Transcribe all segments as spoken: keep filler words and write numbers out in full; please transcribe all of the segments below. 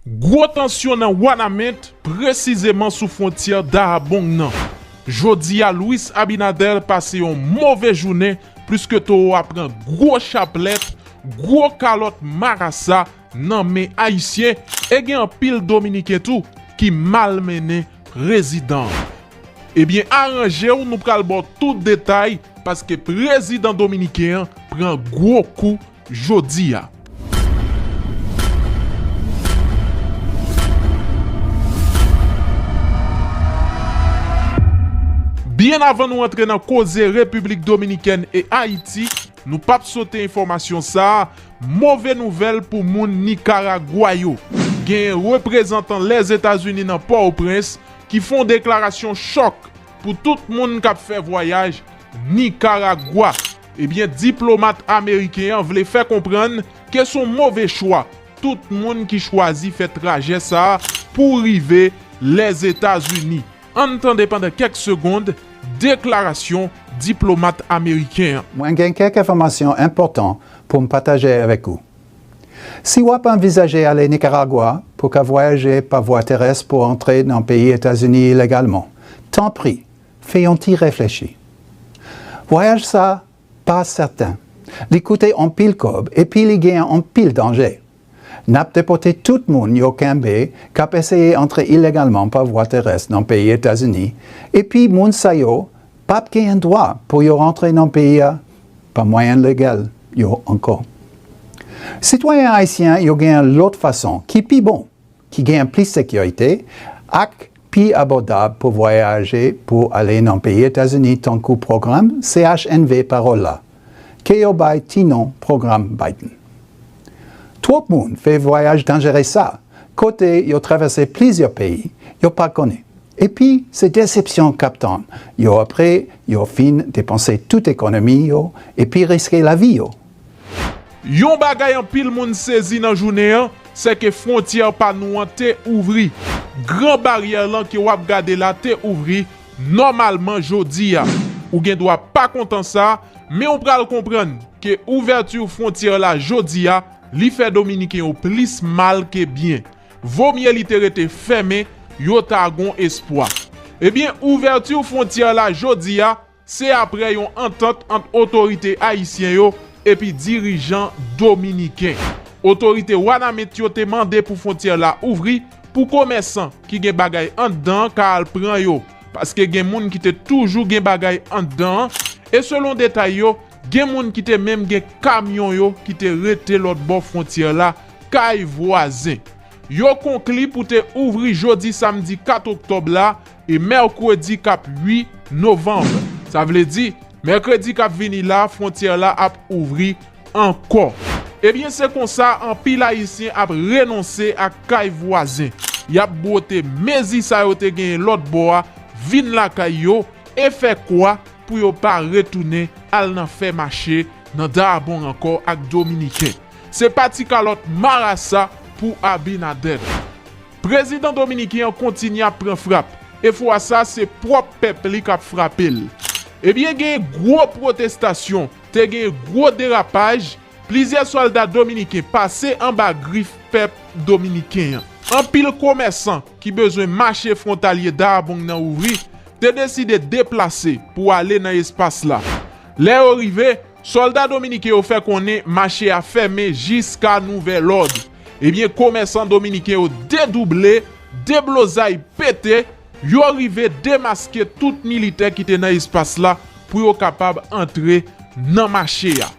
Gwo tansyon nan Wanament, presizeman sou fwontyè Dahab nan. Jodi a, Luis Abinader pase yon move jounen, pliske towo a pran gwo chaplèt, gwo kalòt marasa nan men Ayisyen, e gen anpil Dominiken tou ki malmennen prezidan an. Ebyen, aranje w, nou pral ba w tout detay, paske prezidan dominiken an pran gwo kou jodi a. Byen avan nou antre nan koze Repiblik Dominikèn e Ayiti, nou p ap sote enfòmasyon sa a, move nouvèl pou moun Nikaragwa yo. Gen reprezantan Lèzetazini nan Pòtoprens ki fè yon deklarasyon chòk pou tout moun k ap fè vwayaj Nikaragwa. Ebyen, diplomat ameriken an vle fè konprann ke se yon move chwa tout moun ki chwazi fè trajè sa a pou rive Lèzetazini. Ann tande pandan kèk segond deklarasyon diplomat ameriken an. Mwen gen kèk enfòmasyon enpòtan pou m pataje avèk ou. Si w ap anvizaje ale Nikaragwa pou ka vwayaje pa vwa terès pou antre nan peyi Etazini ilegalman, tanpri, fè yon ti reflechi. Vwayaj sa pa sèten. Li koute anpil kòb epi li gen anpil danje. N ap depòte tout moun yo kenbe k ap eseye antre ilegalman pa vwa terès nan peyi Etazini, epi moun sa yo p ap gen dwa pou yo rantre nan peyi a pa mwayen legal yo ankò. Sitwayen ayisyen yo gen lòt fason ki pi bon, ki gen plis sekirite ak pi abòdab pou vwayaje pou ale nan peyi Etazini, tankou pwogram C H N V Parole la, ke yo bay ti non Pwogram Biden. Twòp moun fè vwayaj danjere sa, kote yo travèse plizyè peyi yo pa konnen. Epi, se desepsyon k ap tann yo apre yo fin depanse tout ekonomi yo epi riske lavi yo. Yon bagay anpil moun sezi nan jounen an, se ke fwontyè pa nou an te ouvri. Gran Baryè lan ke w ap gade la te ouvri nòmalman jodi a. Ou gen dwa pa kontan sa, men ou pral konprann ke ouvèti fwontyè la jodi a, li fè Dominiken yo plis mal ke byen. Vomye li te rete fèmen, yo ta gon espwa. Ebyen, ouvèti fwontyè la jodi a, se apre yon antant ant otorite ayisyen yo epi dirijan dominiken. Otorite Wanament yo te mande pou fwontyè la ouvri pou komèsan ki gen bagay anndan an ka al pran yo, paske gen moun ki te toujou gen bagay anndan an, e selon detay yo, gen moun ki te menm gen kamyon yo ki te rete lòt bò fwontyè la, kay vwazen. Yo konkli pou te ouvri jodi samdi kat oktòb la e mèkredi k ap uit novanm. Sa vle di, mèkredi k ap vini la, fwontyè la ap ouvri ankò. Ebyen, se konsa anpil Ayisyen ap renonse ak kay vwazen. Y ap bwote mezi sa yo te genyen lòt bò a, vin lakay yo, e fè kwa pou yo pa retounen al nan fè mache nan Dahab ankò ak Dominiken. Se pa ti kalòt marasa pou Abinader. Prezidan dominiken an kontinye ap pran frap, e fwa sa se pwòp pèp li k ap frape l. Ebyen, gen gwo pwotestasyon, te gen gwo derapaj, plizyè sòlda dominiken pase anba grif pèp dominiken an. Anpil komèsan ki bezwen mache fwontalye Dahab nan ouvri te deside deplase pou ale nan espas la. Lè yo rive, sòlda dominiken yo fè konnen mache a fèmen jiska nouvèl òd. Ebyen, komèsan dominiken yo dedouble, deblozay pete, yo rive demaske tout militè ki te nan espas la pou yo kapab antre nan mache a.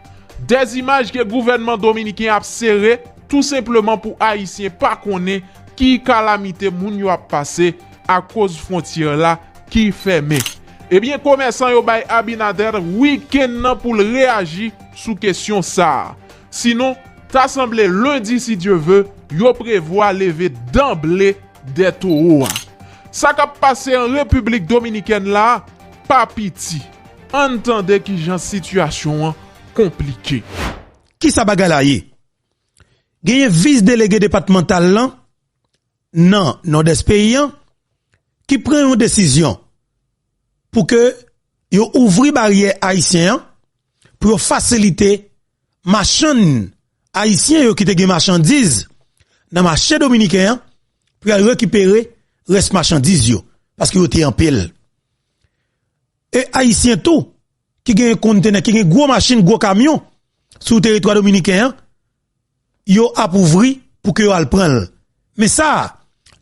Dèzimaj ke gouvènman dominiken ap sere tou senpleman pou Ayisyen pa konnen ki kalamite moun yo ap pase akoz fwontyè la ki fèmen. Ebyen, komèsan yo bay Abinader wikenn nan pou l reyaji sou kesyon sa a. Sinon, ta sanble lendi, si Dye ve, yo prevwa leve danble dè towo a. Sa k ap pase an Repiblik Dominikèn la pa piti. Ann tande kijan sitiyasyon an konplike. Kisa bagay la ye? Genyen vis delege depatmantal lan nan Nòdès peyi an ki pran yon desizyon pou ke yo ouvri baryè ayisyen an pou yo fasilite machann ayisyen yo ki te gen machandiz nan mache dominiken an pou y al rekipere rès machandiz yo, paske yo te anpil. E Ayisyen tou, ki gen kontenè, ki gen gwo machin, gwo kamyon sou teritwa dominiken an, yo ap ouvri pou ke yo al pran l. Men sa,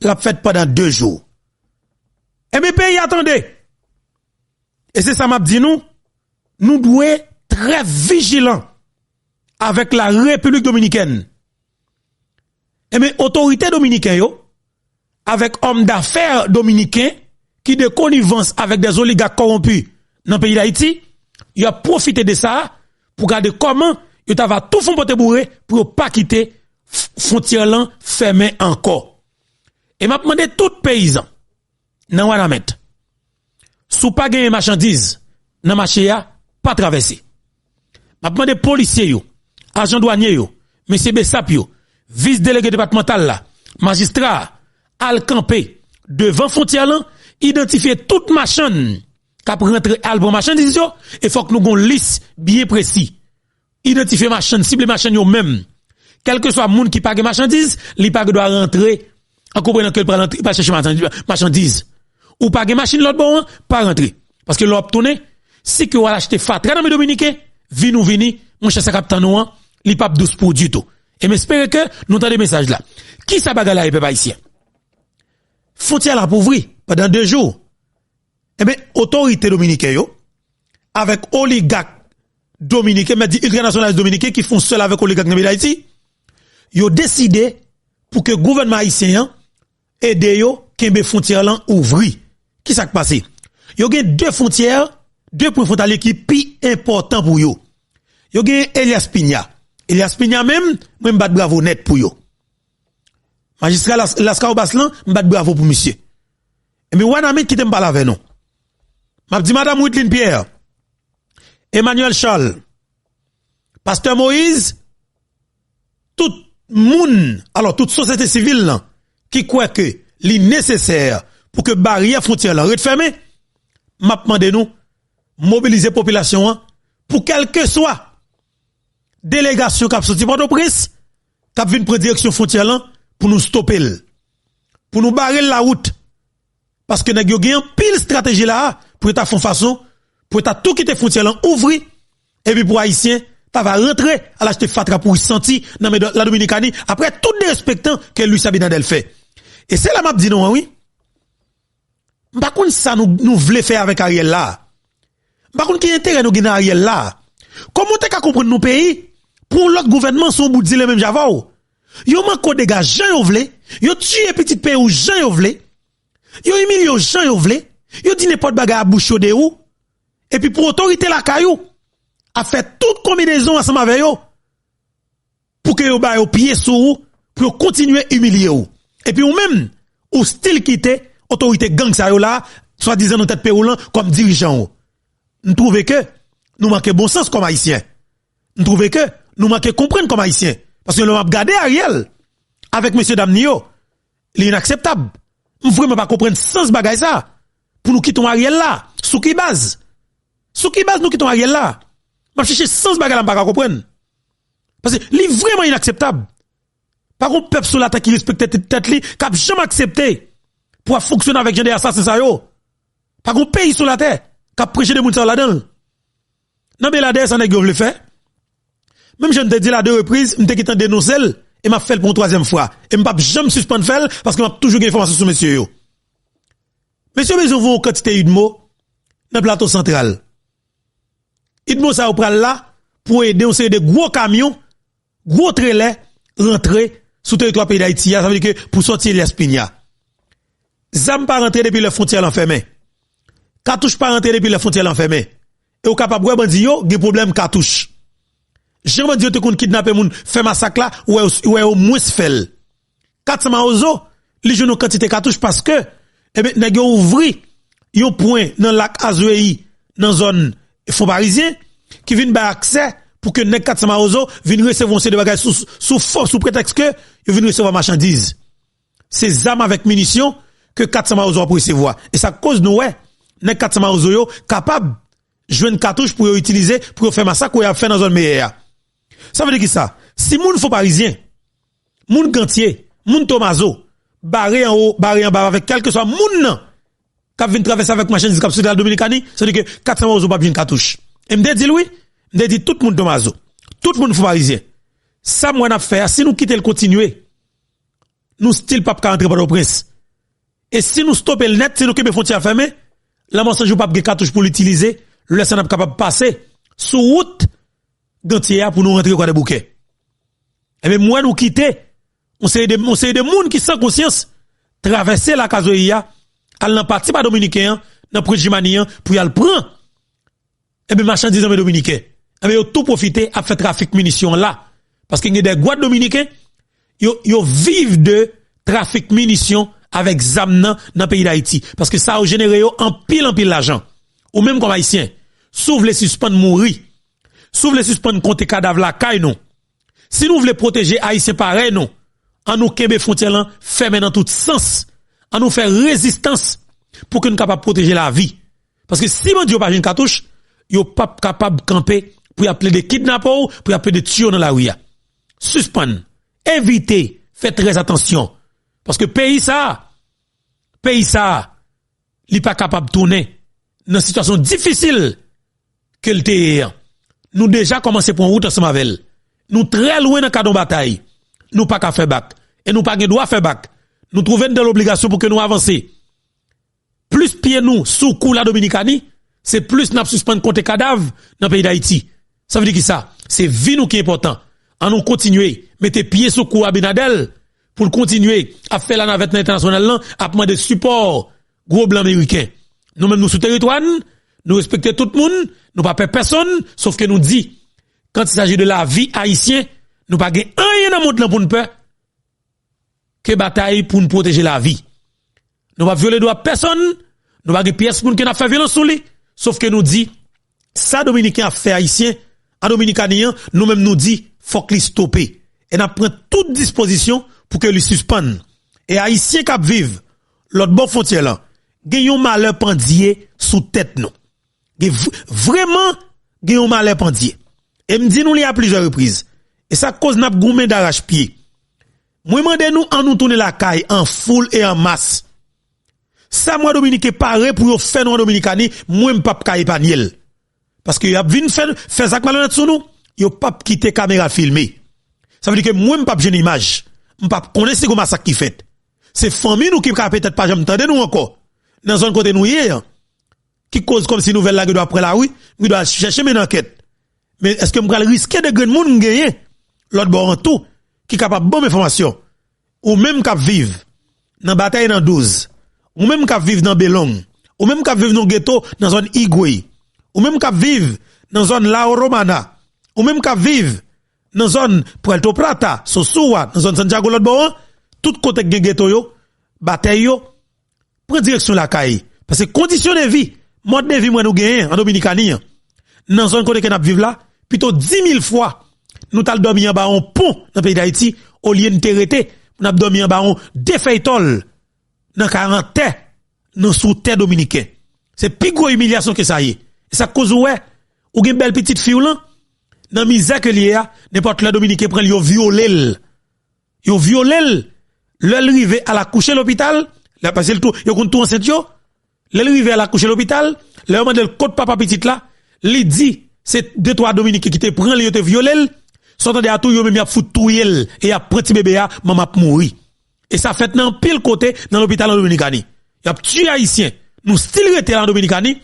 l ap fèt pandan de jou. Ebyen, peyi a tande. E se sa m ap di nou, nou dwe trè vijilan avèk la Repiblik Dominikèn. Ebyen, otorite dominiken yo, avèk òm dafè dominiken ki de konivans avèk dè oligak kòwonpi nan peyi Dayiti, y ap pwofite de sa a pou gade kòman yo ta va tou fon pote boure pou yo pa kite f-, fwontyè lan fèmen ankò. E m ap mande tout peyizan nan Wanament, si w pa genyen machandiz nan mache a, pa travèse. M ap mande polisye yo, ajan dwanye yo, mesye besap yo, vis delege depatmantal la, majistra a, al kanpe devan fwontyè lan, idantifye tout machann k ap rantre al pran machandiz yo, e fòk nou gon lis byen presi. Idantifye machann, sible machann yo menm. Kèlkeswa moun ki pa gen machandiz, li pa gen dwa rantre an konprenan ke l pral antre, pral chèche machandiz, machandiz. Ou pa gen machin lòt bò an, pa rantre. Paske lè w ap tounen, si ke w al achte fatra nan men dominiken, vin ou vini, monchè, sa k ap tann ou an, li p ap dous pou ou ditou. E m espere ke nou tande mesaj la. Kisa bagay la ye, pèp ayisyen? Fwontyè la ap ouvri pandan de jou. Ebyen, otorite dominiken yo, avèk oligak dominiken, mèt di iltranasyonalis dominiken ki fè yon sèl avèk oligak nan peyi Dayiti, yo deside pou ke gouvènman ayisyen an ede yo kenbe fwontyè lan ouvri. Kisa k pase? Yo gen de fwontyè, de pwen fwontalye ki pi enpòtan pou yo. Yo gen Elias Piña. Elias Piña menm, mwen m bat bravo nèt pou yo. Majistra Las-, Lascahobas lan, m bat bravo pou misye. Ebyen, Wanament, kite m pale avè nou. M ap di Madanm Wideline Pierre, Emmanuel Charles, Pastè Moïse, tout moun, alò, tout sosyete sivil lan, ki kwè ke li nesesè pou ke baryè fwontyè lan ret fèmen, m ap mande nou mobilize popilasyon an pou kèlkeswa delegasyon k ap soti Pòtoprens, k ap vin pran direksyon fwontyè lan, pou nou stope l, pou nou bare l lawout. Paske nèg yo gen anpil estrateji la a pou yo ta fè yon fason pou yo ta tou kite fwontyè lan ouvri, epi pou Ayisyen ta va rantre al achte fatra pouri santi nan men la Dominikani, apre tout derespektan ke Luis Abinader fè. E se la m ap di nou an, wi. M pa konn sa nou, nou vle fè avèk Ariel la. M pa konn ki enterè nou gen nan Ariel la. Kòman w te ka konprann nou peyi pou yon lòt gouvènman se yon bout zile menm jan avè w? Yo manke w dega jan yo vle, yo tiye pitit peyi w jan yo vle, yo imilye w jan yo vle, yo di nenpòt bagay a bouch yo de ou, epi pou otorite lakay ou ap fè tout konbinezon ansanm avè yo pou ke yo ba yo pye sou ou, pou yo kontinye imilye w. Epi ou menm, ou still kite otorite gang sa yo la, swadizan nan tèt peyi w lan kòm dirijan w. M twouve ke nou manke bon sans kòm Ayisyen. M twouve ke nou manke konprann kòm Ayisyen. Paske lè m ap gade Ariel avèk mesye dam ni yo, li inakseptab. M vrèman pa konprann sans bagay sa. Pou nou kite yon Ariel la, sou ki baz? Sou ki baz nou kite yon Ariel la? M ap chèche sans bagay la, m pa ka konprann. Paske li vrèman inakseptab. Pa gon pèp sou latè ki respekte tèt, tèt li, k ap janm aksepte pou ap fonksyone avèk jan de asasen sa yo. Pa gon peyi sou latè k ap preche de moun sa yo ladan l. Nan Beladè, sa nèg yo vle fè. Menm jan m te di l a de repriz, m te gentan denonse l, e m ap fè l pou yon twazyèm fwa. E m p ap janm sispann fè l, paske m ap toujou gen enfòmasyon sou mesye yo. Mesye yo bezwen voye yon kantite idmo nan Plato Santral. Idmo sa yo pral la pou ede yon seri de gwo kamyon, gwo trelè rantre sou teritwa peyi Dayiti a, sa vle di ke pou sòti Elias Piña. Zam pa rantre depi lè fwontyè lan fèmen. Katouch pa rantre depi lè fwontyè lan fèmen. E w kapab wè bandi yo gen pwoblèm katouch. Jan bandi yo te konn kidnape moun, fè masak la, ou wè yo, ou wè yo mwens fè l. Kat San Mawozo, li jwenn yon kantite katouch paske, ebyen, nèg yo ouvri yon pwen nan lak Azweyi, nan zòn Fon Parizyen, ki vin bay aksè pou ke nèg Kat San Mawozo vin resevwa yon seri de bagay sou, sou fo, sou pretèks ke yo vin resevwa machandiz. Se zam avèk minisyon ke Kat San Mawozo ap resevwa. E sa k koz nou wè, nèg Kat San Mawozo yo kapab jwenn katouch pou yo itilize, pou yo fè masak wè y ap fè nan zòn Meyè a. Sa vle di kisa? Si moun Fon Parizyen, moun Gantye, moun Tomazo, bare anwo, bare anba avèk kèlkeswa moun nan k ap vin travèse avèk machandiz k ap soti al Dominikani, sa vle di ke kat san Mawozo p ap jwenn katouch. E m te di l wi, m te di tout moun Tomazo, tout moun Fon Parizyen, sa m wè n ap fè a, si nou kite l kontinye, nou still p ap ka antre Pòtoprens. E si nou stope l nèt, si nou kenbe fwontyè a fèmen, Lanmò San Jou p ap gen katouch pou l itilize, lè sa n ap kapab pase sou wout Gantye a pou nou rantre Kwadèboukè. Ebyen, m wè nou kite yon seri de, yon seri de moun ki san konsyans travèse Lakazoyi a, al nan pati pa dominiken an, nan Pwent Jimani an, pou y al pran, ebyen, machandiz nan men dominiken. Ebyen, yo tou pwofite ap fè trafik minisyon la. Paske gen de gwad dominiken, yo, yo viv de trafik minisyon avèk zam nan, nan peyi Dayiti. Paske sa yo jenere yo anpil, anpil lajan. Ou menm kòm Ayisyen, si w vle sispann mouri, si w vle sispann konte kadav lakay nou, si nou vle pwoteje Ayisyen parèy nou, ann nou kenbe fwontyè lan fèmen nan tout sans. Ann nou fè rezistans pou ke n kapab pwoteje lavi. Paske si bandi yo pa jwenn katouch, yo p ap kapab kanpe pou y ap plede kidnape w, pou y ap plede tiye w nan lari a. Sispann, evite, fè trè atansyon. Paske peyi sa a, peyi sa a, li pa kapab tounen nan sitiyasyon difisil ke l te ye an. Nou deja kòmanse pran wout ansanm avè l. Nou trè lwen nan kad yon batay. Nou pa ka fè bak. E nou pa gen dwa fè bak. Nou twouve n dan lobligasyon pou ke nou avanse. Plis pye nou sou kou la Dominikani, se plis n ap sispann konte kadav nan peyi Dayiti. Sa vle di kisa? Se vi nou ki enpòtan. Ann nou kontinye mete pye sou kou Abinadèl pou l kontinye ap fè lanavèt nan entènasyonal lan, ap mande sipò gwo blan meriken. Nou menm nou sou teritwa n, nou respekte tout moun, nou pa pè pèsonn, sof ke nou di, quand il s'agit de lavi ayisyen, nou pa gen anyen nan mond lan pou n pè ke batay pou n pwoteje lavi. Nou p ap vyole dwa pèsonn, nou pa gen pyès moun ke n ap fè vyolans sou li, sof ke nou di, sa Dominiken ap fè Ayisyen, an Dominikani an, nou menm nou di, fòk li stope. E n ap pran tout dispozisyon pou ke li sispann. E Ayisyen k ap viv lòt bò fwontyè lan, gen yon malè pandye sou tèt nou. Gen v-, vrèman, gen yon malè pandye. E m di nou li a plizyè repriz. E sa k koz n ap goumen darachpye. Mwen mande nou, ann nou tounen lakay an foul e an mas. Sa m wè Dominiken pare pou yo fè nou an Dominikani, mwen m p ap ka epanye l. Paske y ap vin fè, fè zak malonèt sou nou, yo p ap kite kamera filme. Sa vle di ke mwen m p ap jwenn imaj. M p ap konnen si gon masak ki fèt. Se fanmi nou ki ka petèt pa janm tande nou ankò. Nan zòn kote nou ye an. Ki koz kòmsi nouvèl la gen dwa pran lari, m gen dwa al chèche mennen ankèt. Men èske m pral riske de grenn moun m genyen lòt bò an tou ki kapab ban m enfòmasyon? Ou menm k ap viv nan Batèy nan douz, ou menm k ap viv nan Belong, ou menm k ap viv nan geto nan zòn Igwe, ou menm k ap viv nan zòn Laoromana, ou menm k ap viv nan zòn Puerto Plata, Sosua, nan zòn Santiago lòt bò an, tout kote k gen geto yo, Batèy yo, pran direksyon lakay. Paske kondisyon de vi, mòd de vi m wè nou genyen an Dominikani an, nan zòn kote ke n ap viv la, pito di mil fwa, nou t al dòmi anba yon pon nan peyi Dayiti, olye n te rete pou n ap dòmi anba yon de fèy tòl nan kay an tè, nan sou tè dominiken. Se pi gwo imilyasyon ke sa ye. E sa k koz ou wè, ou gen bèl pitit fi w lan, nan mizè ke l ye a, nenpòt lè Dominiken pran l, yo vyole l. Yo vyole l. Lè l rive al akouche lopital, lè, paske l tou, yo konn tou ansent yo. Lè l rive al akouche lopital, lè yo mande l kot papa pitit la, li di se de twa Dominiken ki te pran l, yo te vyole l. Sa w tande a tou, yo menm y ap fout touye l e y ap pran ti bebe a, manman ap mouri. E sa fèt nan anpil kote nan lopital an Dominikani. Y ap tiye Ayisyen. Nou still rete la an Dominikani.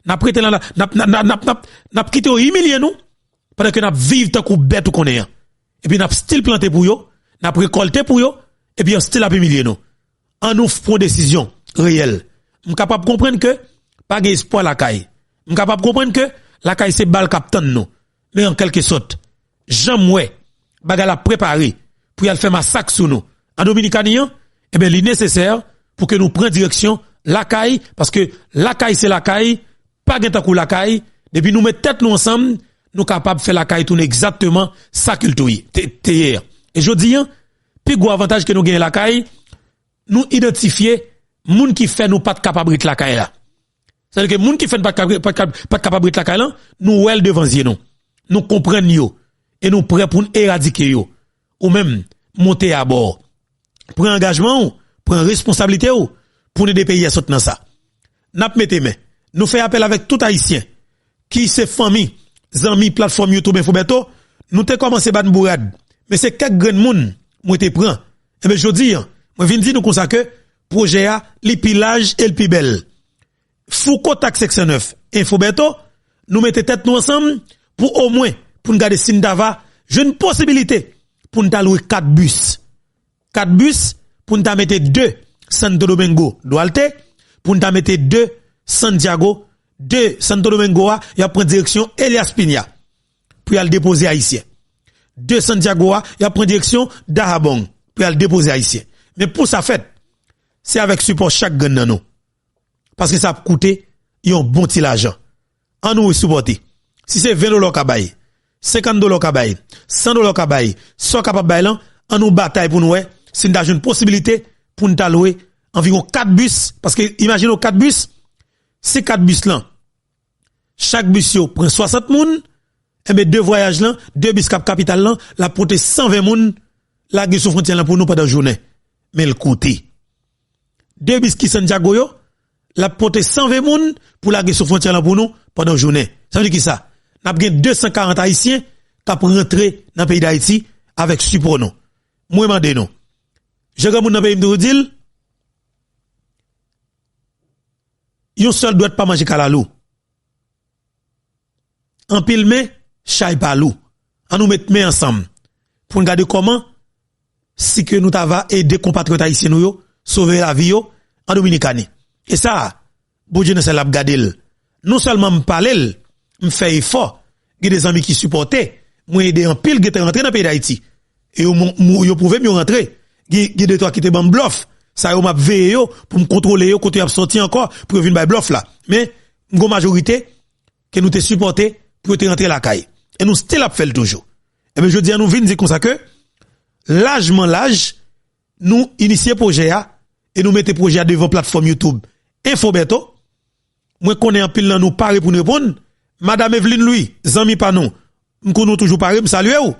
N ap rete la, n ap, n ap, n ap, n ap, n ap, n ap kite yo imilye nou. Pandan ke n ap viv tankou bèt ou konnen an. Epi n ap still plante pou yo, n ap rekòlte pou yo, epi yo still ap imilye nou. Ann nou pran desizyon reyèl. M kapab konprann ke pa gen espwa lakay. M kapab konprann ke lakay se bal k ap tann nou. Men an kèlke sòt, jan m wè bagay la prepare pou y al fè masak sou nou an Dominikani an, ebyen, li nesesè pou ke nou pran direksyon lakay, paske lakay se lakay, pa gen tankou lakay, depi nou met tèt nou ansanm, nou kapab fè lakay tounen egzakteman sa ke l tou ye, te, te ye a. E jodi an, pi gwo avantaj ke nou genyen lakay, nou idantifye moun ki fè nou pa t kapab ret lakay la. Sètadi ke moun ki fè n pa t ka, pa t ka, pa t kapab ret lakay lan, nou wè l devan zye nou. Nou konprann yo. E nou prè pou n eradike yo. Ou menm, monte abò. pran angajman w, pran responsablite w pou n ede peyi a sot nan sa. N ap mete men. Nou fè apèl avèk tout Ayisyen ki se fanmi, zanmi platfòm YouTube Info Bertho, nou te kòmanse ba n bourad, men se kèk grenn moun mwen te pran. Enben, jodi a, mwen vin di nou konsa ke pwojè a, li pi laj e l pi bèl. Fouco Tax Section neuf, Info Bertho, nou mete tèt nou ansanm pou omwen pou n gade si n ta va jwenn posibilite pou n ta lwe kat bis. Kat bis pou n ta mete de Santo Domingo Duarte, pou n ta mete de Santiago, de Santo Domingo a, y ap pran direksyon Elías Piña pou y al depoze Ayisyen. De Santiago a, y ap pran direksyon Dajabón pou y al depoze Ayisyen. Men pou sa fèt, se avèk sipò chak grenn nan nou. Paske sa ap koute yon bon ti lajan. An nou sipòte. Si se ven dola w ka bay, senkant dola w ka bay, san dola w ka bay, sa w kapab bay lan, an nou batay pou nou wè si n ta jwenn posibilite pou n ta lwe anviwon kat bis, paske imajine w kat bis, si kat bis lan, chak bis yo pran swasant moun, enben de vwayaj lan, de bis k ap kapital lan, l ap pote san ven moun, lage sou fwontyè lan pou nou pandan jounen. Men l koute. De bis ki Santiago yo, l ap pote san ven moun pou lage sou fwontyè lan pou nou pandan jounen. Sa vle di kisa? N ap gen de san karant Ayisyen k ap rantre nan peyi Dayiti avèk sipò nou. Mwen mande nou, jan granmoun nan peyi m toujou di l, yon sèl dwèt pa manje kalalou. Anpil men, chay pa lou. An nou met men ansanm pou n gade kòman si ke nou ta va ede konpatriyòt ayisyen nou yo sove lavi yo an Dominikani. E sa, Bondye nan syèl la ap gade l. Non sèlman m pale l, m fè efò, gen de zanmi ki sipòte, mwen ede anpil gentan rantre nan peyi Dayiti. E yo, mon- mo- yo pwouve m yo rantre. Gen, gen de twa ki te ban m blòf. Sa yo m ap veye yo pou m kontwole yo kote y ap sòti ankò pou yo vin bay blòf la. Men, m gon majorite ke nou te sipòte pou yo te rantre lakay. E nou still ap fè l toujou. Enben, jodi a nou vin di konsa ke, lajman laj, nou inisye pwojè a e nou mete pwojè a devan platfòm YouTube Info Bertho. Mwen konnen anpil nan nou pare pou n reponn. Madanm Eveline Louis, zanmi pa nou, m konnen w toujou pare, m salye w.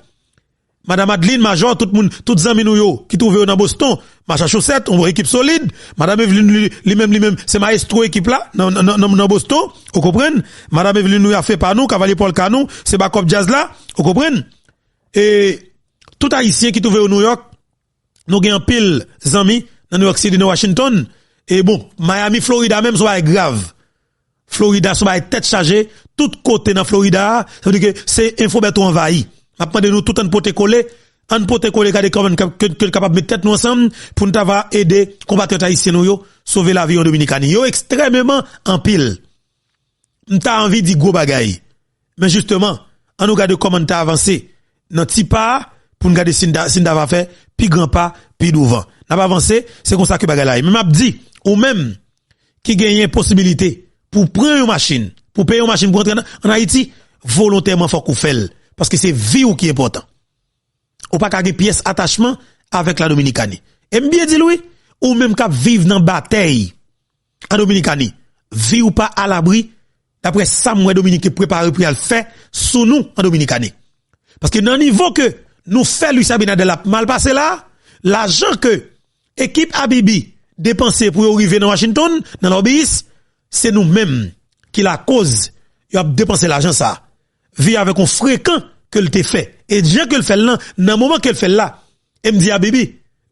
Madanm Adeline, Majò, tout moun, tout zanmi nou yo ki twouve yo nan Boston, Massachusetts, yon ekip solid. Madanm Eveline, li, li menm, li menm, se mayestwo ekip la nan, nan, nan, nan Boston, ou konprann? Madanm Eveline Louis a fè pa nou, kavalye pòlka nou, se bakòp djaz la, ou konprann? E tout Ayisyen ki twouve yo New York, nou gen anpil zanmi nan New York City, nan Washington. E bon, Miami, Florida menm, se yon bagay grav. Florida, se yon bagay tèt chaje. Tout kote nan Florida a, sa vle di ke se Info Bertho anvayi. M ap mande nou tout ann pote kole, ann pote kole, gade kòman n ka- ke, ke n kapab met tèt nou ansanm pou n ta va ede konpatriyòt ayisyen nou yo sove lavi yo an Dominikani. Yo ekstrèmeman anpil. M ta anvi di gwo bagay. Men jisteman, an nou gade kòman n ta avanse nan ti pa a pou n gade si n ta, si n ta va fè pi gran pa, pi douvan. N ap avanse, se konsa ke bagay la ye. Men m ap di, ou menm ki genyen posibilite pou pran yon machin, pou peye yon machin pou antre an, an Ayiti, volontèman fòk ou fè l. Paske se vi w ki enpòtan. Ou pa ka gen pyès atachman avèk la Dominikani. E m byen di l wi, ou menm k ap viv nan batèy an Dominikani, vi w pa alabri, daprè sa m wè Dominiken prepare pou y al fè sou nou an Dominikani. Paske nan nivo ke nou fè Luis Abinader ap mal pase la, lajan ke ekip Abibi depanse pou yo rive nan Washington, nan lòbiyis, se nou menm ki lakoz yo ap depanse lajan sa a. Veye avèk yon frekan ke l te fè. E jan ke l fè l lan, nan moman ke l fè l la, e m di Abibi,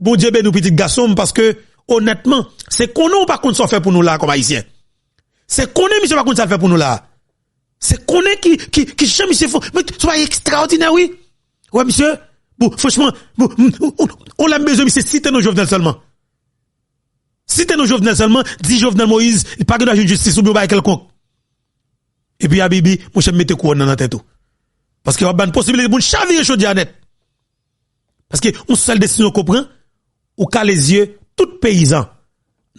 Bondye beni w pitit gason m, paske, onètman, se konnen w pa konn sa w fè pou nou la a kòm Ayisyen. Se konnen misye pa konn sa l fè pou nou la a. Se konnen ki, ki, ki jan misye fè. Men, se yon bagay ekstraòdinè, wi. Wè, misye, bon, franchman, bon, m- on, on, on lè m bezwen misye site non Jovenel sèlman. Site non Jovenel sèlman, di Jovenel Moïse, li pa gen dwa jwenn jistis oubyen yon bagay kèlkonk. Epi Abibi, monchè, m mete kouwòn nan nan tèt ou. Paske w ap ban n posibilite pou n chavire chodyè a nèt. Paske yon sèl desizyon ke w pran, ou kale zye tout peyizan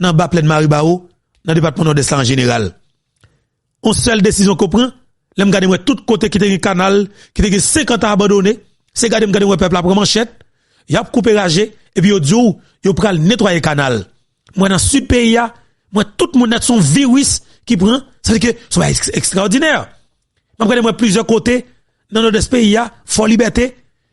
nan ba plèn Maribawo, nan depatman Nòdès la an jeneral. Yon sèl desizyon ke w pran, lè m gade m wè tout kote ki te gen kanal, ki te gen senkant abandone, se gade m gade m wè pèp la pran manchèt, y ap koupe raje, epi yo di w, yo pral netwaye kanal. M wè nan sid peyi a, m wè tout moun nèt se yon viris ki pran, sa vle di ke se yon bagay eks- ekstraòdinè. M ap gade m wè plizyè kote, nan Nòdès peyi a, Fò Libète,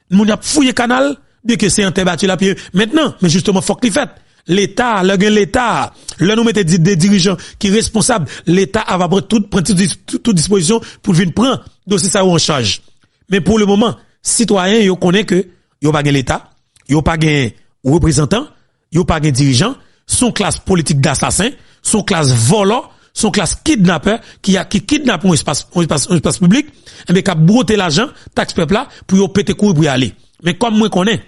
moun y ap fouye kanal, Byenke se an tè bati l ap ye mentnan, men jisteman fòk li fèt. Leta, lè gen Leta, lè nou mete di- de dirijan ki responsab, Leta a va pran tout, pran tout dis- tout, tout dispozisyon pou l vin pran dosye sa yo an chaj. Men pou le moman, sitwayen yo konnen ke yo pa gen Leta, yo pa gen reprezantan, yo pa gen dirijan, se yon klas politik dasasen, se yon klas vòlò, se yon klas kidnapè ki, a- ki kidnape yon espas, yon espas, yon espas piblik, enben k ap bwote lajan taks pèp la pou yo pete kouri pou y ale. Men kòm mwen konnen,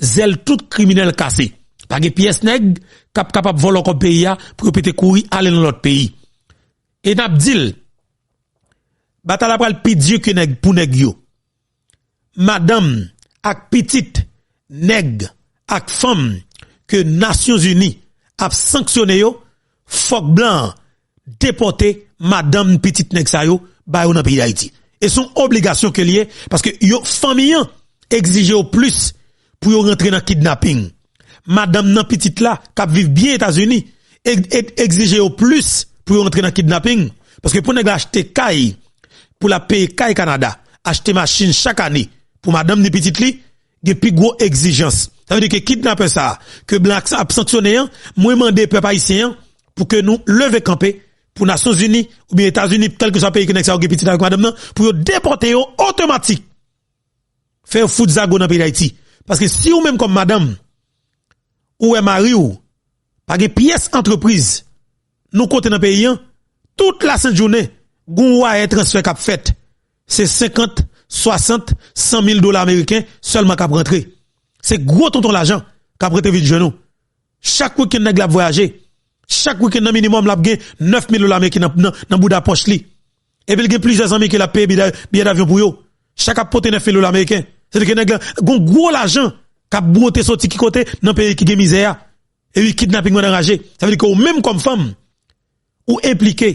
zèl tout kriminèl kase. Pa gen pyès nèg k ap kapab vòlò kòb peyi a pou yo pete kouri ale nan lòt peyi. E n ap di l, batay la pral pi di ke nèg pou nèg yo. Madanm ak pitit nèg ak fanm ke Nasyonzini ap sanksyone yo, fòk blan an depòte madanm pitit nèg sa yo, ba yo nan peyi Dayiti. E se yon obligasyon ke l ye, paske yo, fanmi an egzije yo plis pou yo rantre nan kidnaping. Madanm nan, pitit la, k ap viv byen Etazini, e- e- egzije yo plis pou yo rantre nan kidnaping. Paske pou nèg la achte kay, pou l ap peye kay Kanada, achte machin chak ane pou madanm ni pitit li, gen pi gwo egzijans. Sa vle di ke kidnapè sa a, ke blan ap sanksyone an, mwen mande pèp ayisyen an pou ke nou leve kanpe pou Nasyonzini oubyen Etazini, kèlkeswa peyi ke nèg sa yo gen pitit avèk madanm nan, pou yo depòte yo otomatik. Fè yo fout zago nan peyi Dayiti. Paske si ou menm kòm madanm, ou wè mari w pa gen pyès antrepriz nou konte nan peyi an, tout lasent jounen, gon wayè transfè k ap fèt. Se senkant, swasant, san mil dola ameriken sèlman k ap rantre. Se gwo tonton lajan k ap rantre vin jwenn ou. Chak wikenn nèg la ap vwayaje. Chak wikenn nan minimòm l ap gen nèf mil dola ameriken nan, nan, nan bouda pòch li. Epi l gen plizyè zanmi ke l ap peye biyè, biyè davyon pou yo. Chak ap pote nèf mil dola ameriken. Se di ke nèg la gon gwo lajan k ap bwote soti ki kote nan peyi ki gen mizè a. Epi kidnaping mwen anraje. Sa vle di ke ou menm kòm fanm, ou enplike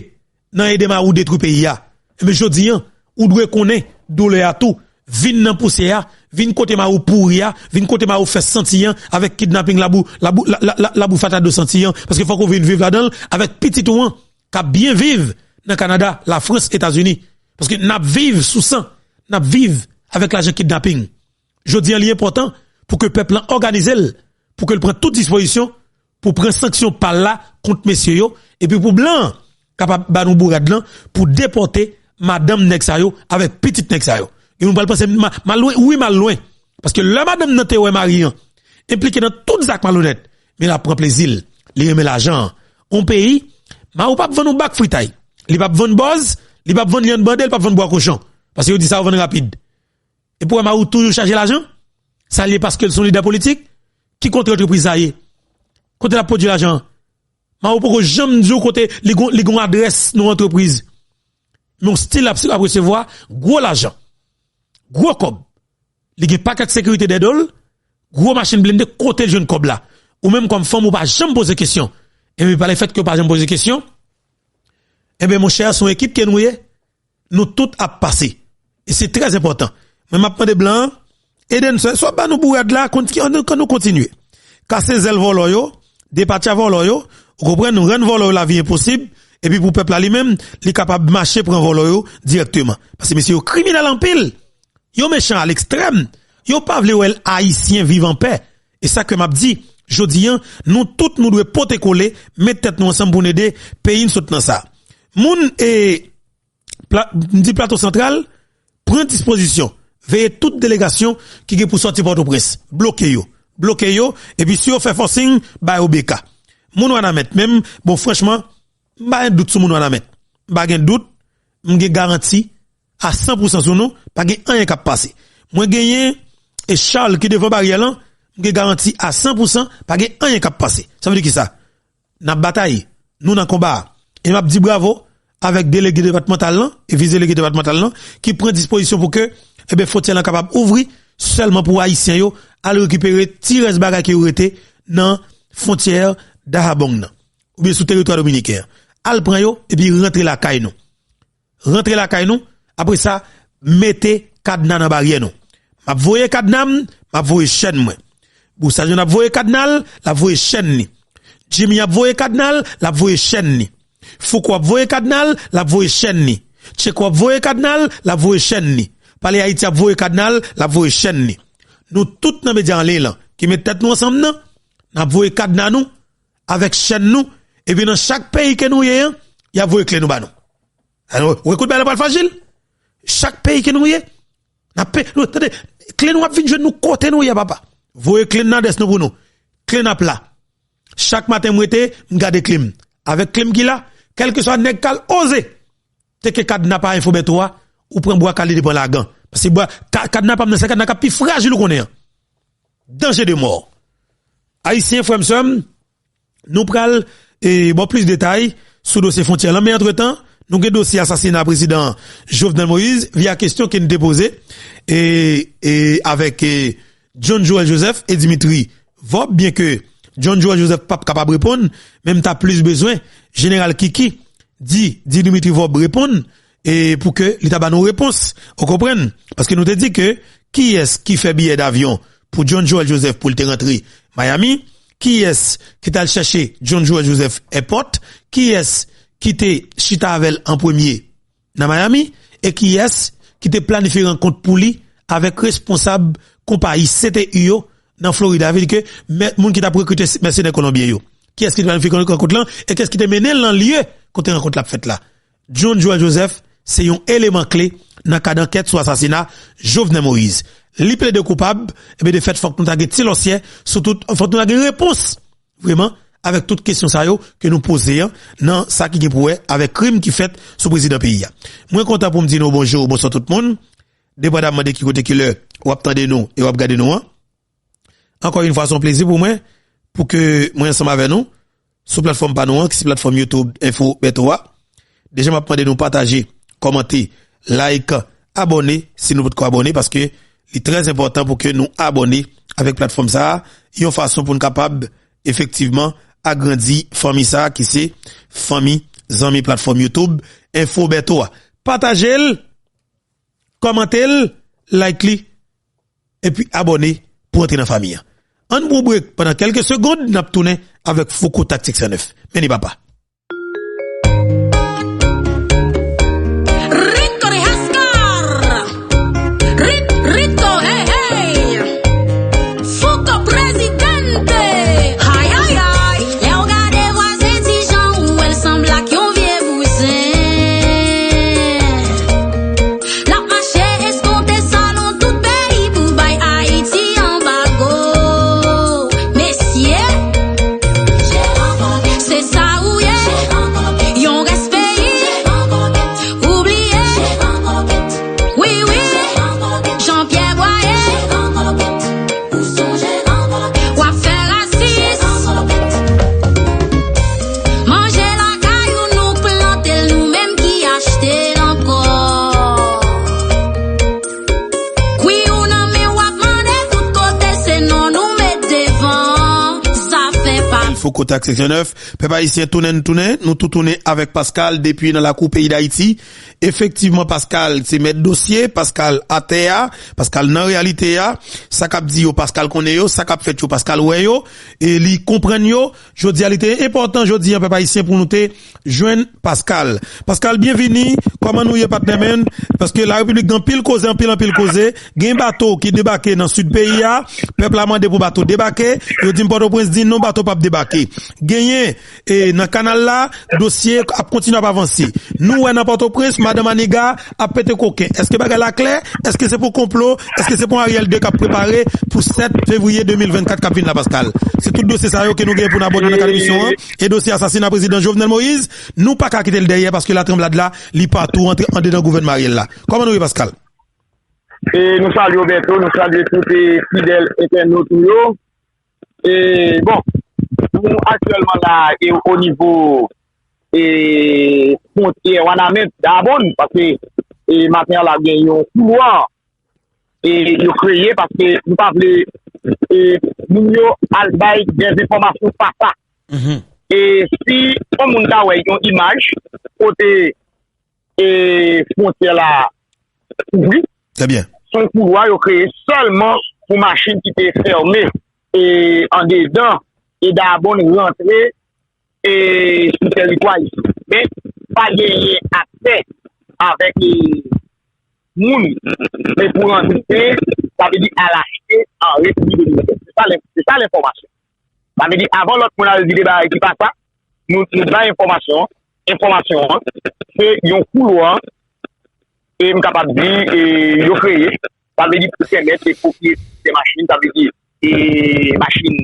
nan ede mari w detwi peyi a. Ebyen jodi an, ou dwe konnen doulè a tou. Vin nan pousyè a, vin kote mari w pouri a, vin kote mari w fè santi an avèk kidnaping labou, labou, la, la, la, labou fatra do santi an. Paske fòk ou vin viv ladan l avèk pitit ou an k ap byen viv nan Kanada, Lafrans, Etazini. Paske n ap viv sou san, n ap viv avèk lajan kidnaping. Jodi an, li enpòtan pou ke pèp lan òganize l, pou ke l pran tout dispozisyon pou pran sanksyon pa l la kont mesye yo, epi pou blan an kapab ba nou bourad lan pou depòte madanm nèg sa yo avèk pitit nèg sa yo. Gen moun pral panse m a- m al lwen, wi, m al lwen. Paske lè madanm nan te wè mari an enplike nan tout zak malonèt, men l ap pran plezi l, li renmen lajan an. On peyi, mari w p ap vann ou bak fritay, li p ap vann bòz, li p ap vann lyann bande, li p ap vann bwa kochon. Paske yo di sa yo vann rapid. Epi w wè mari w toujou chaje lajan? Sa l ye paske l se yon lidè politik? Ki kote antrepriz sa ye? Kote l ap pwodui lajan an? Mari w poko janm di w kote li gon, li gon adrès nan yon antrepriz. Men yon stil ap, ap resevwa gwo lajan, gwo kòb. Li gen pakèt sekirite dèyè do l, gwo machin blende, kote l jwenn kòb la? Ou menm kòm fanm, ou pa janm poze kesyon. Ebyen, pa lefètke w pa janm poze kesyon, ebyen, monchè, se yon ekip ke nou ye. Nou tout ap pase. E se trè enpòtan. Mwen, m ap mande blan an, ede n, swa, swa ba nou bourad la, kon- ki- an nou, kan nou kontinye. Kase zèl vòlò yo, depatcha vòlò yo, ou konprann, rann vòlò yo lavi enposib, epi pou pèp la li menm, li kapab mache pran vòlò yo dirèkteman. Paske mesye yo kriminèl anpil. Yo mechan a lekstrèm. Yo pa vle wè Ayisyen viv anpè. E sa ke m ap di, jodi an, nou tout nou dwe pote kole, met tèt nou ansanm pou n ede peyi n sot nan sa. Moun e pla- m di Plato Santral, pran dispozisyon, veye tout delegasyon ki gen pou sòti Pòtoprens, bloke yo. Bloke yo, epi si yo fè fòsing, ba yo beka. Moun Wanament menm, bon, franchman, m pa gen dout sou moun Wanament. M pa gen dout, m gen garanti a san pou san sou nou, pa gen anyen k ap pase. Mwen genyen e Charles ki devan baryè lan, m gen garanti a san pou san, pa gen anyen k ap pase. Sa vle di kisa? N ap batay, nou nan konba a. E m ap di bravo avèk delege depatmantal lan e vis delege depatmantal lan ki pran dispozisyon pou ke, ebyen, fwontyè lan kapab ouvri sèlman pou Ayisyen yo al rekipere ti rès bagay ke yo rete nan fwontyè Dahabong nan, oubyen sou teritwa dominiken an. Al pran yo epi rantre lakay nou. Rantre lakay nou, apre sa, mete kadna nan baryè nou. M ap voye kadna m, m ap voye chèn mwen. Bousadjòn ap voye kadna l, l ap voye chèn li. Jimmy ap voye kadna l, l ap voye chèn li. Fouco ap voye kadna l, l ap voye chèn li. Tcheko ap voye kadna l, l ap voye chèn li. Pale Ayiti ap voye kadna l, l ap voye chèn li. nou tout nan medya an liy lan, ki met tèt nou ansanm nan, n ap voye kadna nou, avèk chèn nou, epi nan chak peyi ke nou ye an, y ap voye kle nou ba nou. Alò, ou wè kout bagay la pral frajil? Chak peyi ke nou ye, n ap pe-, nou, tande, kle nou ap vin jwenn nou kote nou ye a, papa. Voye kle n nan adrès nou pou nou. Kle n ap la. Chak maten m rete, m gade kle m. Avèk kle m ki la, kèlkeswa nèg k al oze teke kadna pa enfo bèto a, ou pran bwa kale devan lagan. Paske bwa, ka-, kadna pa m nan, se kadna k ap pi frajil ou konnen an. Danje de mò. Ayisyen, frè m, sè m, nou pral, e, ba w plis detay sou dosye fwontyè lan. Men antretan, nou gen dosye asasina prezidan Jovenel Moïse, via kesyon ke n te poze, e, e, avèk, e, John Joël Joseph e Dimitri Vorbe, byenke John Joël Joseph p ap kapab reponn, men m ta plis bezwen Jeneral Kiki di, di Dimitri Vorbe reponn, e pou ke li ta ba nou repons. Ou konprann? Paske nou te di ke kiyès ki fè biyè davyon pou John Joël Joseph pou l te rantre Miami, kiyès ki t al chèche John Joël Joseph èpòt, kiyès ki te chita avè l an premye nan Miami, e kiyès ki te planifye rankont pou li avèk responsab konpayi C T U yo nan Florid, sa vle di ke mè-, moun ki t ap rekrite mèsenè kolonbyen yo. Kiyès ki te planifye rankont lan, e kiyès ki te mennen l nan lye kote rankont la ap fèt la? John Joël Joseph se yon eleman kle nan kad ankèt sou asasina Jovenel Moïse. Li plede koupab, ebyen de fèt fòk nou ta gen ti lòsyè sou tout, fòk nou ta gen repons, vrèman, avèk tout kesyon sa yo ke nou poze an, nan sa ki gen pou wè avèk krim ki fèt sou prezidan peyi a. Mwen kontan pou m di nou bonjou, bonswa tout moun, depandamman de ki kote ki lè w ap tande nou e w ap gade nou an. Ankò yon fwa, se yon plezi pou mwen, pou ke mwen ansanm avè nou, sou platfòm pa nou an, ki se platfòm YouTube Enfo Bèto a. Deja, m ap mande nou pataje, kòmante, like, abòne, si nou potko abòne, paske li trè enpòtan pou ke nou abòne avèk platfòm sa a, yon fason pou n kapab, efektivman, agrandi fanmi sa a, ki se fanmi zanmi platfòm YouTube Enfo Bèto a. Pataje l, kòmante l, like li, epi abòne pou antre nan fanmi an. Ann pran yon brek pandan kèlke segonn, n ap tounen avèk Fouco Tactique cent neuf. Men li papa. Rico de Hascar. Rit-, Rico, hey, hey. Fouco Presidente. Ay, ay, ay. Lè w gade vwazen Ti Jan, ou wè l sanble ak yon vye bouzen. L ap mache eskonte salon tout peyi pou bay Ayiti anbago. Mesye, se sa ou ye. Yon rès peyi, ou bliye. Wi, wi, Jean Pierre Boyer. W ap fè rasis. Manje lakay ou nou plante l, nou menm ki achte l ankò. Kwi ou nan men w ap mande tout kote, se non nou met devan. Sa fè pa. Fouco Tactique cent neuf. Pèp ayisyen, tounen n tounen, nou tou tounen avèk Pascal depi nan lakou peyi Dayiti. Efektivman, Pascal se mèt dosye, Pascal atè a, Pascal nan reyalite a, sa k ap di yo, Pascal konnen yo, sa k ap fèt yo, Pascal wè yo, e li konprann yo. Jodi a, li te enpòtan, jodi a, pèp ayisyen, pou nou te jwenn Pascal. Pascal, byenvini, kòman nou ye, patnè men? Paske Larepiblik gen anpil koze, anpil, anpil koze. Gen bato ki debake nan sid peyi a, pèp la mande pou bato debake, yo di m Pòtoprens di non, bato p ap debake. Genyen, e, nan kanal la, dosye ap kontinye ap avanse. Nou wè nan Pòtoprens, madan Maniga ap pete koken. Èske bagay la klè? Èske se pou konplo? Èske se pou Ariel de k ap prepare pou sèt fevriye de mil vennkat k ap vin la, Pascal? Se tout dosye sa yo ke nou gen pou n abòde nan kad emisyon an. E dosye asasina prezidan Jovenel Moïse, nou pa ka kite l dèyè paske latranblad la, li patou antre andedan gouvènman Ariel la. Kòman nou ye, Pascal? E nou salye w, Bèto, nou salye tout, e, fidèl entènot nou yo. E, bon, nou aktyèlman la, e, o nivo, e, fwontyè Wanament, Dabon, paske, e, maten an la, gen yon koulwa, e, yo kreye, paske nou pa vle, e, moun yo al bay dèzenfòmasyon pa sa. Mhm. E si yon moun ta wè yon imaj, kote e fwontyè la kouvri. Trè byen. Se yon koulwa yo kreye sèlman pou machin ki te fèmen e andedan e Dabon rantre e sou tèritwa isit. Men pa genyen aksè avèk e moun e pou rantre, sa vle di al achte achte an Repiblik Dominikèn. Se sa len- se sa lenfòmasyon. Sa vle di, avan lòt moun al di de bagay ki pa sa, nou, nou bay enfòmasyon an. Enfòmasyon an, se yon koulwa, e m kapab di, e, yo kreye. Sa vle di pou pèmèt e pwopriyetè machin, sa vle di e machin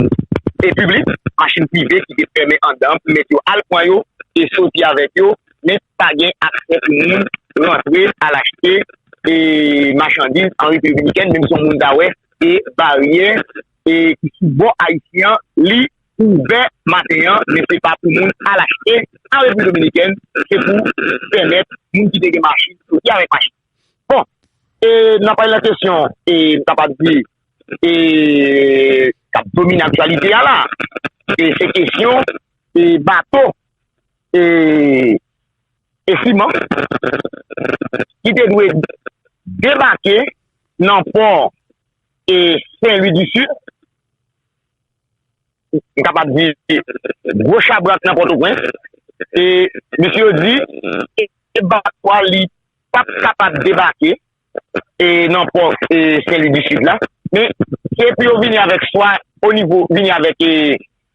e piblik, machin prive ki te fèmen anndan, pou mèt yo al pran yo e soti avèk yo, men pa gen aksè pou moun rantre al achte e machandiz an Repiblik Dominikèn, menm si yon moun ta wè e baryè e ki sou bò ayisyen an, li ouvè maten an, men se pa pou moun al achte an Repiblik Dominikèn, se pou pèmèt moun ki te gen machin soti avèk machin. Bon, e nan pale nan kesyon, e m kapab di, e k ap domine aktyalite a la, e se kesyon e bato e, e siman ki te dwe debake nan pò e Sen Lwi di Sid, m kapab di gwo chabrak nan Pòtoprens. E mesye yo di, e bato a li p ap kapab debake e nan pò e Sen Lwi di Sid la. Men se pou yo vini avèk swa o nivo, vini avèk e,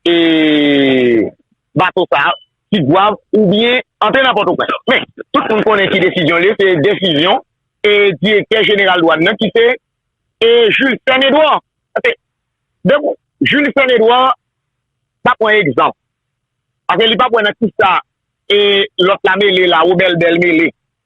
e bato sa a, Tigwav oubyen antre nan Pòtoprens. Men tout moun konnen ki desizyon li ye, se desizyon e direktè jeneral dwàn nan ki se e Jules Fèn Edouard. Paske, donk, Jules Fèn Edouard, pa pran egzanp. Paske li pa pran nan kisa e lòt la mele la, Wobèl Bèl mele.